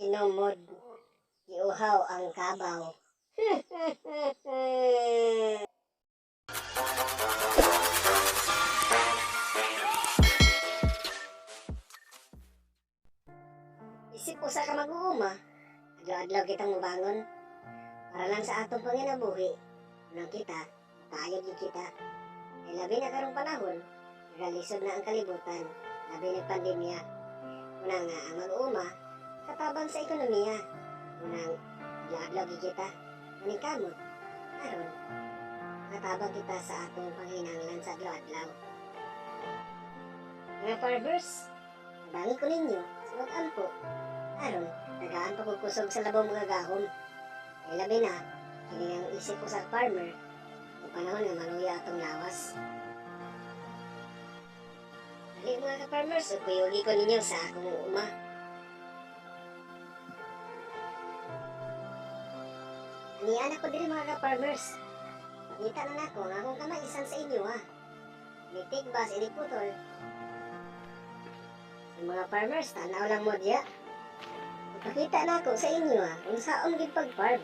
Hinumod, giuhaw ang kabaw. Isip usa ka mag-uuma, adlaw-adlaw kitang mubangon para lang sa atong panginabuhi. Unang kita, makaayod gyud kita. Kay labi na karong panahon, nagalisod na ang kalibutan, labi na pandemya. Una nga ang mag-uuma, katabang sa ekonomiya. Unang adlaw-adlaw gyud kita, maningkamot. Aron, katabang kita sa atong panginahanglan sa adlaw-adlaw. Mga farmers, tabangi ko ninyo sa pag-ampo. Aron, tagaan pa kog kusog sa labong mga gahom. Kay labi na, kini ang isip ko sa farmer, o panahon nga maluya atong lawas. Dali mga ka-farmers, ug ko ninyo sa akong uma. Anian ako diri mga ka-farmers. Pakita na nako ang akong kamaisan sa inyo ha. Initig bas, iniputol. Sa mga farmers, tanaw lang mo diya. Ipakita na ako sa inyo ha, unsaon gid pag-farm.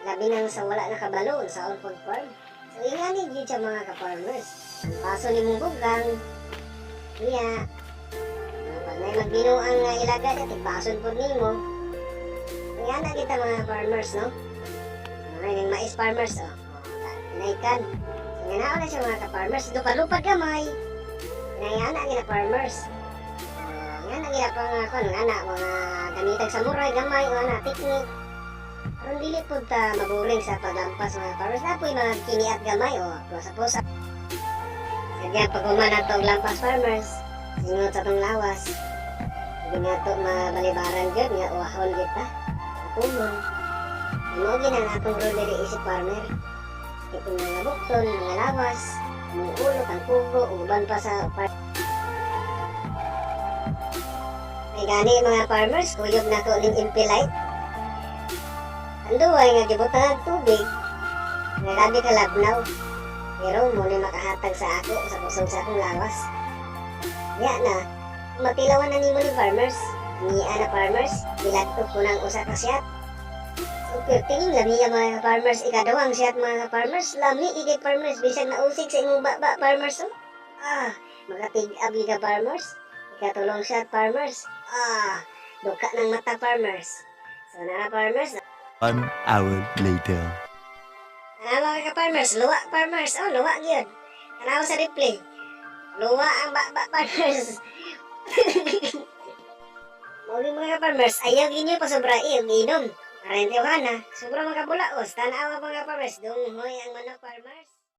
Labi nang sa wala nakabalo, unsaon pag-farm. So ingani gyud siya mga ka-farmers. Ang paso ni mong bugang, iya. Pag may magbinuang nga ilaga, tigbason pod nimo. Ingana kita mga farmers, no? Mga ning mais farmers, oh. Inaikan. So nga na siya mga ka-farmers, lupad-lupad gamay. Inayana gina farmers. Oh, nga na gina pa nga kon, nga na mga gamitag samurai gamay, o ana teknik. Aron dili pud ta maboring sa paglampas mga farmers. Napoy mga kiniat gamay o sa pusa. Sadyang pag human ato og lampas farmers, singot sa tong lawas. Hindi nga to mabalibaran gyud nga uwahon gyud ta. Atumon. Mao gyud ang atong role diri isip farmer. Itong mga bukton, mga lawas, mga ulo, kang kugo, ug uban pa sa farm. May gani mga farmers, kuyog na ko ning impilite. Ang duway nga gibutang og tubig, nga grabe ka labnaw. Pero mo ni makahatag sa ako, sa kusog sa akong lawas. Ya na, mapilawan na nimo ni farmers. Niya na farmers, gilagto ko ng usa ka shot. So, tingin lami ang mga farmers, ikaduhang shot mga farmers, lami igay farmers, bisag nausig sa imong baba farmers. Oh. Ah, makatig-ab ka farmers. Ikatulong shot farmers. Ah, duka ng mata farmers. So nara farmers, 1 hour later. Ana mga ka-farmers, luwa farmers. Oh, luwa gyud. Tanaw sa replay. Luwa ang baba farmers. Mao mga ka-farmers, ayaw ginyo pa sobra og inom. Aron na, sobra mga kabulaos. Tanawa mga farmers, dunghoy ang manok farmers.